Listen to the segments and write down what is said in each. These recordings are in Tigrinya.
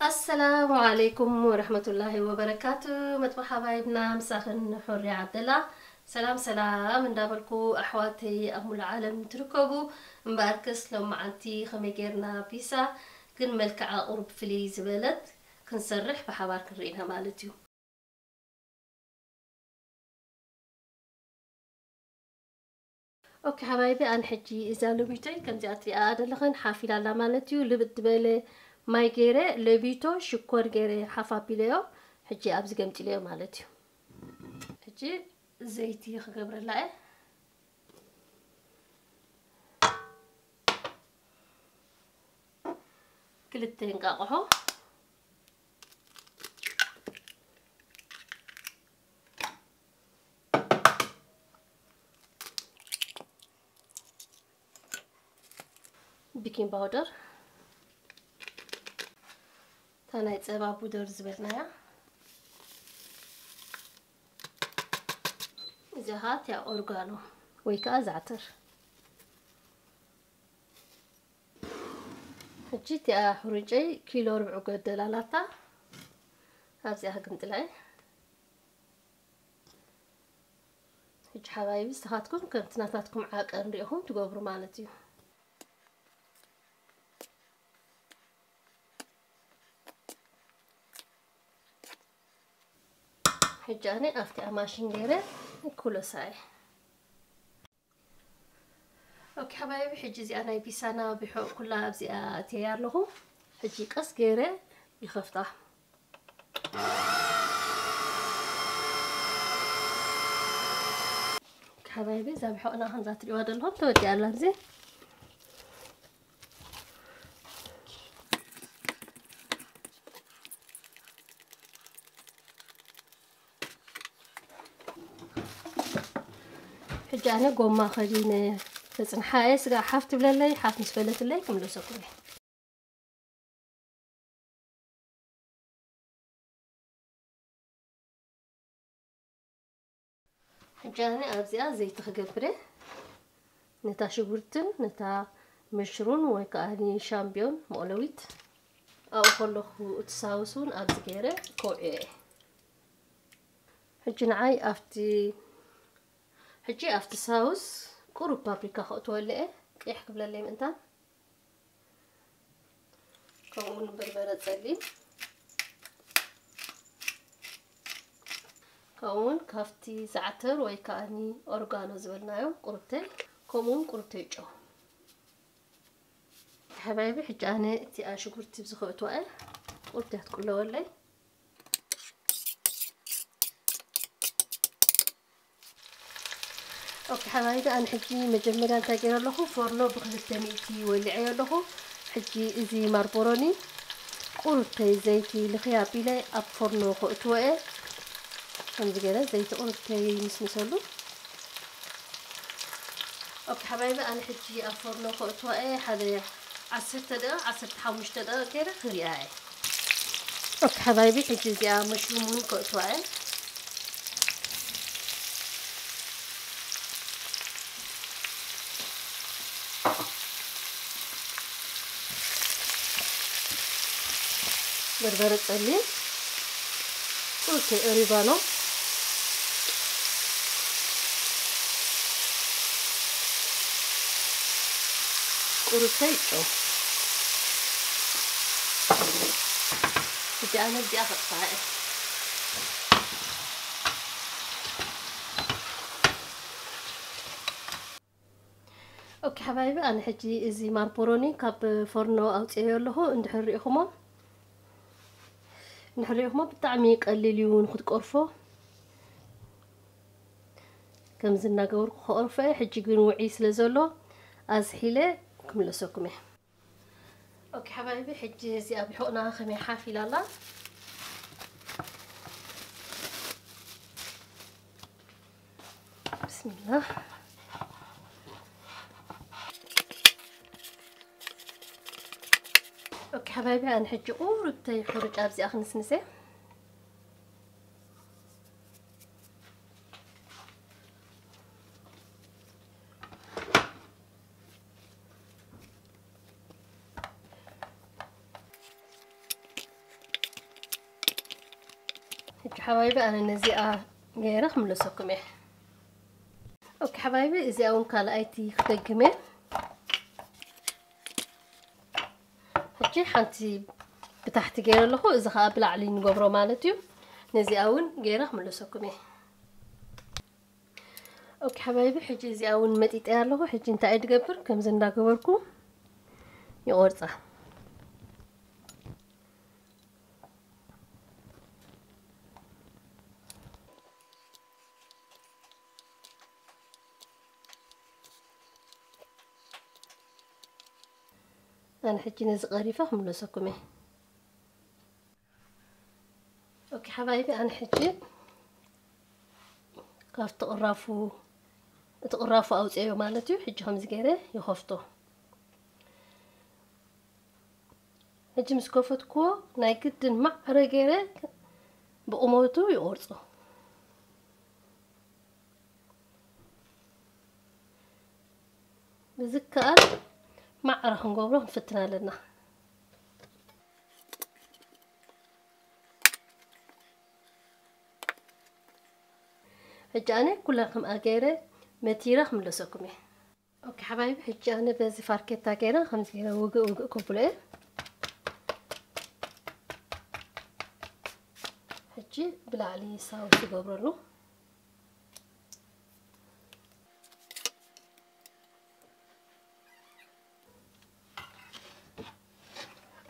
ኣሰላሙ ዓለይኩም ወረሕመቱላሂ ወበረካቱ። መጥባ ሓባይብና ምሳኽን፣ ሑሪ ዓብደላ። ሰላም ሰላም እንዳበልኩ፣ ኣሕዋተይ ኣብ ሙሉእ ዓለም ትርከቡ፣ እምበኣርከስ ሎማዓንቲ ከመይ ጌርና ፒሳ ግን መልክዓ ቁሩብ ፍልይ ዝበለት ክንሰርሕ ብሓባር ክንርኢ ኢና ማለት እዩ። ኦኬ ሓባይቢ፣ ኣነ ሕጂ እዛ ለቢቶይ ከምዚኣ ትሪኣ ዘለኽን ሓፍ ኢላ ኣላ ማለት እዩ። ልብጥ ዝበለ ማይ ገይረ፣ ለቢቶ ሽኮር ገይረ ሓፍ ኣቢለዮ። ሕጂ ኣብዚ ገምጢለዮ ማለት እዩ። ሕጂ ዘይቲ ክገብረላ እየ። ክልተ እንቃቑሖ፣ ቤኪንግ ፓውደር፣ እታ ናይ ጸባ ቡደር ዝበልናያ፣ እዚኣ ኸኣ እቲኣ ኦርጋኖ ወይ ከኣ ዛዕተር። ሕጂ እቲኣ ሕሩጨይ ኪሎ ርብዒ ጎደል ኣላታ። ኣብዚኣ ክግምጥላ እየ። ሕጂ ሓባይቢ፣ ንስኻትኩም ከምቲ ናታትኩም ዓቀን ሪኢኹም ትገብሩ ማለት እዩ። ሕጂ ኣነ ኣብቲኣ ማሽን ገይረ ክለሳ እየ። ኦኬ ሓባይቢ፣ ሕጂ እዚኣ ናይ ፒሳና ቢሖ ኩላ ኣብዚኣ ኣእትየያ ኣለኹ። ሕጂ ቀስ ገይረ ይኸፍታ። ሓባይቢ፣ እዛ ቢሖና ከምዛ ትሪእዋ ዘለኹም ተወዲኣ ኣላ ኣብዚ። ሕጂ ኣነ ጎማ ከዲነ ተጽንሓ እየ። ስጋ ሓፍ ትብለለይ፣ ሓፍ ምስ በለትለይ ክምለሰኩም እየ። ሕጂ ኣነ ኣብዚኣ ዘይቲ ክገብር እየ። ነታ ሽጉርትን ነታ ምሽሩን ወይ ከኣ ሻምብዮን መቑለዊት ኣብኡ ከለኹ እቲ ሳውስ እውን ኣብዚ ገይረ ከውዕዮ እየ። ሕጂ ንዓይ ኣብቲ፣ ሕጂ ኣብቲ ሳውስ ቁሩብ ፓፕሪካ ከእትወሉ እየ፣ ቅይሕ ክብለለይ ምእንታን። ከምኡ እውን በርበረ ጸሊም፣ ከምኡ እውን ካብቲ ዛዕተር ወይ ከኣኒ ኦርጋኖ ዝበልናዮ ቁሩብተይ፣ ከምኡ እውን ቁሩብተይ ጨው። ሓባይቢ፣ ሕጂ ኣነ እቲኣ ሽጉርቲ ብዝኸእትዋ እየ፣ ቁሩብቲ ክትቁለወለይ። ኦኬ ሓባይቢ፣ ኣነ ሕጂ መጀመርያ እንታይ ገይረ ኣለኹ? ፎርኖ ብክልተ ሚእቲ ወሊዐዮ ኣለኹ። ሕጂ እዚ ማርቦሮኒ ቁሩብተይ ዘይቲ ልኽይ ኣቢለ ኣብ ፎርኖ ከእትዎ እየ። ከምዚ ገይረ ዘይቲ ቁሩብተይ ምስምሰሉ። ኦኬ ሓባይቢ፣ ኣነ ሕጂ ኣብ ፎርኖ ከእትዎ እየ። ሓደ ዓሰርተ ደቂቕ፣ ዓሰርተ ሓሙሽተ ደቂቕ ገይረ ክሪኣ እየ። ኦኬ ሓባይቢ፣ ሕጂ እዚኣ መሽሩም እውን ከእትዋ እየ። በርበረ ጸሊም፣ ቁሩብተይ ኦሪጋኖ፣ ቁሩብተይ ጨው። እዚኣ ነዚኣ ከጥፋእ እየ። ኦኬ ሓባይቢ፣ ኣነ ሕጂ እዚ ማርቦሮኒ ካብ ፎርኖ ኣውፅኤዮ ኣለኹ። እንድሕር ሪኢኹሞ፣ እንድሕር ሪኢኹሞ ብጣዕሚ ቀሊል እዩ ንክትቆርፎ። ከምዚ እናገበርኩ ክቆርፎ እየ። ሕጂ ግን ውዑይ ስለ ዘሎ ኣዝሒለ ክምለሰኩም እየ። ኦኬ ሓባይቢ፣ ሕጂ እዚኣ ቢሑቕና ከመይ ሓፍ ኢላ ኣላ። ብስሚላህ። ኦኬ ሓባይቢ፣ ኣነ ሕጂ ቁሩብተይ ሕሩጭ ኣብዚኣ ክንስንሰ። ሓባይቢ፣ ኣነ ነዚኣ ገይረ ክምለሰኩም እየ። ኦኬ ሓባይቢ፣ እዚኣ እውን ካልኣይቲ ክደግም እየ። ሕጂ ሓንቲ ብታሕቲ ገይረ ኣለኹ፣ እዚ ኸኣ ብላዕሊ ንገብሮ ማለት እዩ። ነዚኣ እውን ገይረ ክምለሰኩም እየ። ኦኬ ሓባይቢ፣ ሕጂ እዚኣ እውን መጢጠያ ኣለኹ። ሕጂ እንታይ እየ ዝገብር? ከምዚ እንዳገበርኩ ይቆርጻ። ኣነ ሕጂ ነዚ ቀሪፈ ክምለሰኩም እየ። ኦኬ ሓባይቢ፣ ኣነ ሕጂ ካብቲ ቅራፉ፣ እቲ ቅራፉ ኣውፅኤዮ ማለት እዩ። ሕጂ ከምዚ ገይረ ይኸፍቶ። ሕጂ ምስ ከፈትኩዎ ናይ ግድን ማዕረ ገይረ ብቁመቱ ይቆርጾ። ብዝከኣል ማዕረ ክንገብሮ ክንፍትን ኣለና። ሕጂ ኣነ ኩለን ከምኣ ገይረ መቲረ ክምለሰኩም እየ። ኦኬ ሓባይቢ፣ ሕጂ ኣነ በዚ ፋርኬታ ገይረ ከምዚ ገይረ ውግእ ውግእ ከብሎ እየ። ሕጂ ብላዕሊ ሳውስ ይገብረሉ።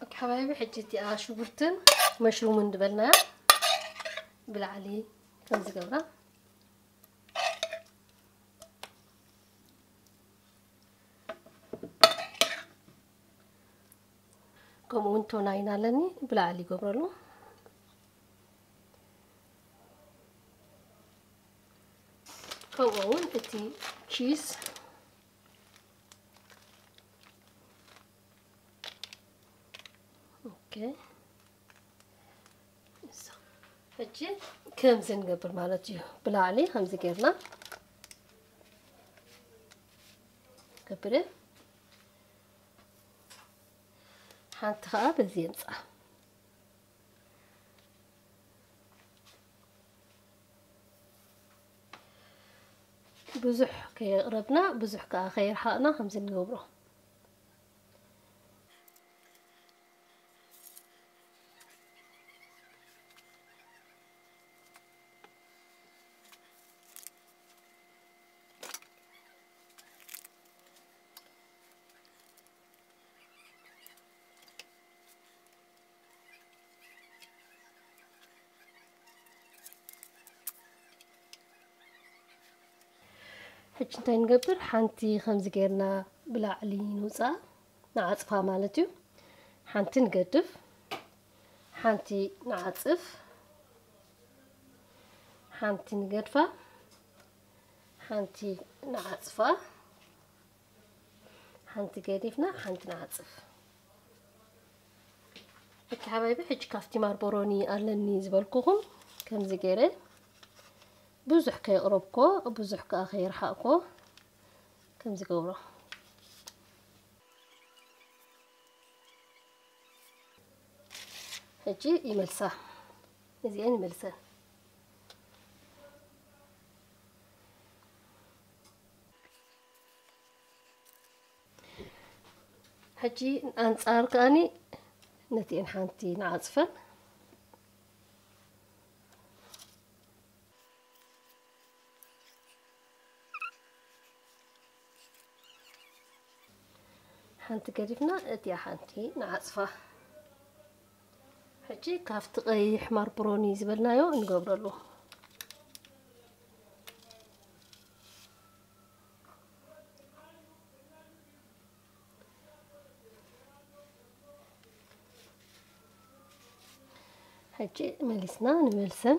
ኦኬ ሓባይቢ፣ ሕጂ እቲኣ ሽጉርትን መሽሩምን ዝበልናያ ብላዕሊ ከምዚ ገብራ። ከምኡ እውን ቶናይን ኣለኒ ብላዕሊ ይገብረሉ። ከምኡ እውን እቲ ቺዝ። ኦኬ። ሕጂ ከምዚ ንገብር ማለት እዩ። ብላዕሊ ከምዚ ጌርና ገብር። ሓንቲ ኸኣ በዚ የምጻ። ብዙሕ ከየቕረብና፣ ብዙሕ ከኣ ከየርሓቕና ከምዚ ንገብሮ። ሕጂ እንታይ ንገብር? ሓንቲ ከምዚ ጌርና ብላዕሊ ንውፃ፣ ንዓፅፋ ማለት እዩ። ሓንቲ ንገድፍ፣ ሓንቲ ንዓፅፍ፣ ሓንቲ ንገድፋ፣ ሓንቲ ንዓፅፋ፣ ሓንቲ ገዲፍና ሓንቲ ንዓፅፍ። እኪ ሓባይቢ፣ ሕጂ ካብቲ ማርቦሮኒ ኣለኒ ዝበልኩኹም ከምዚ ገይረ ብዙሕ ከየቕረብኮ፣ ብዙሕ ከኣ ከየርሓቕኮ ከምዚ ገብሮ። ሕጂ ይመልሳ። እዚኤን ይመልሰን። ሕጂ ኣንጻር ከኣኒ ነቲኤን ሓንቲ ንዓጽፈን። ሓንቲ ገዲፍና እቲኣ ሓንቲ ንዓጽፋ። ሕጂ ካብቲ ቀይሕ ማርብሮኒ ዝበልናዮ ንገብረሉ። ሕጂ መሊስና ንመልሰን።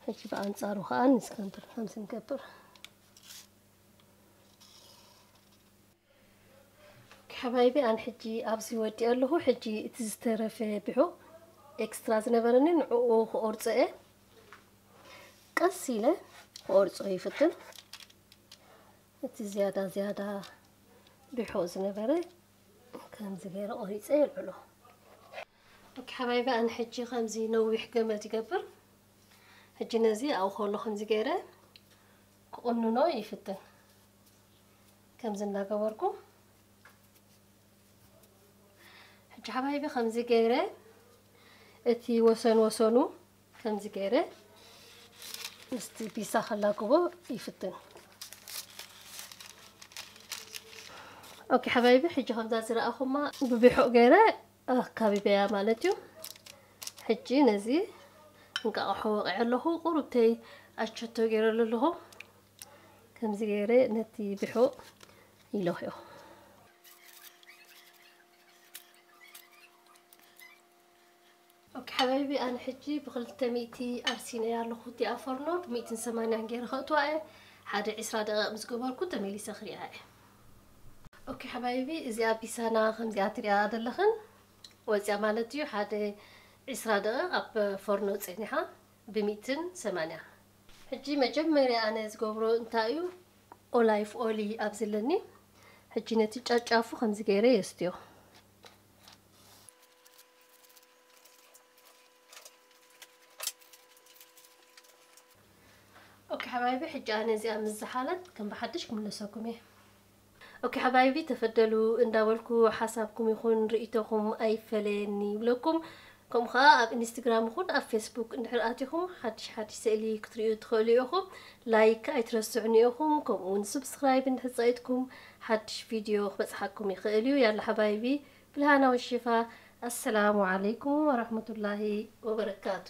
ሕጂ ብኣንጻሩ ከኣ ንስከንብር ከምዚ ንገብር። ሓባይቢ፣ ኣነ ሕጂ ኣብዚ ወዲእ ኣለኹ። ሕጂ እቲ ዝተረፈ ብሑ ኤክስትራ ዝነበረኒ ንዕኡ ክቆርጾ እየ። ቀስ ኢለ ክቆርጾ ይፍትን። እቲ ዝያዳ ዝያዳ ቢሖ ዝነበረ ከምዚ ገይረ ቆሪፀ የልዕሎ። ኦኬ ሓባይቢ፣ ኣነ ሕጂ ከምዚ ነዊሕ ገመድ ይገብር። ሕጂ ነዚ ኣብኡ ከሎ ከምዚ ገይረ ክቑንኖ ይፍትን። ከምዚ እናገበርኩ ሕጂ ሓባይቢ ከምዚ ገይረ እቲ ወሰን ወሰኑ ከምዚ ገይረ ምስቲ ፒሳ ከላግቦ ይፍትን። ኦኬ ሓባይቢ፣ ሕጂ ከምዛ ዝረኣኹማ ብቢሖ ገይረ ኣካቢበያ ማለት እዩ። ሕጂ ነዚ እንቃቕሖ ወቒዐ ኣለኹ። ቁሩብተይ ኣሸቶ ገይረሉ ኣለኹ። ከምዚ ገይረ ነቲ ቢሖ ይለኽዮ። ኦኬ ሓባይቢ፣ ኣነ ሕጂ ብክልተ ሚእቲ ኣርሲነያ ኣለኹ። እቲኣ ፎርኖ ብሚእትን ሰማንያን ገይረ ከእትዋ እየ። ሓደ ዕስራ ደቂቕ ምስ ገበርኩ ተመሊሰ ክሪኣ እየ። ኦኬ ሓባይቢ፣ እዚኣ ፒሳና ከምዚኣ ትሪኣ ዘለኽን ወፂኣ ማለት እዩ። ሓደ ዕስራ ደቂቕ ኣብ ፎርኖ ፀኒሓ ብሚእትን ሰማንያ። ሕጂ መጀመርያ ኣነ ዝገብሮ እንታይ እዩ፣ ኦላይፍ ኦሊ ኣብዚ ኣለኒ። ሕጂ ነቲ ጫጫፉ ከምዚ ገይረ የስትዮ። ኦኬ ሓባይቢ፣ ሕጂ ኣነ እዚኣ ምስ ዝሓለት ከም ብሓድሽ ክምለሰኩም እየ። ኦኬ ሓባይቢ፣ ተፈደሉ እንዳበልኩ ሓሳብኩም ይኹን ርእይቶኹም ኣይፈለየኒ ይብለኩም። ከምኡ ኸዓ ኣብ ኢንስትግራም ይኹን ኣብ ፌስቡክ እንድሕር ኣቲኹም ሓድሽ ሓድሽ ስእሊ ክትርእዩ ትኽእሉ ኢኹም። ላይክ ኣይትረስዑኒ ኢኹም። ከምኡ እውን ስብስክራይብ እንድሕር ጸቂጥኩም ሓድሽ ቪድዮ ክበጽሓኩም ይኽእል እዩ። ያላ ሓባይቢ፣ ብልሃና ወሽፋ። ኣሰላሙ ዓለይኩም ወራህመቱላሂ ወበረካቱ።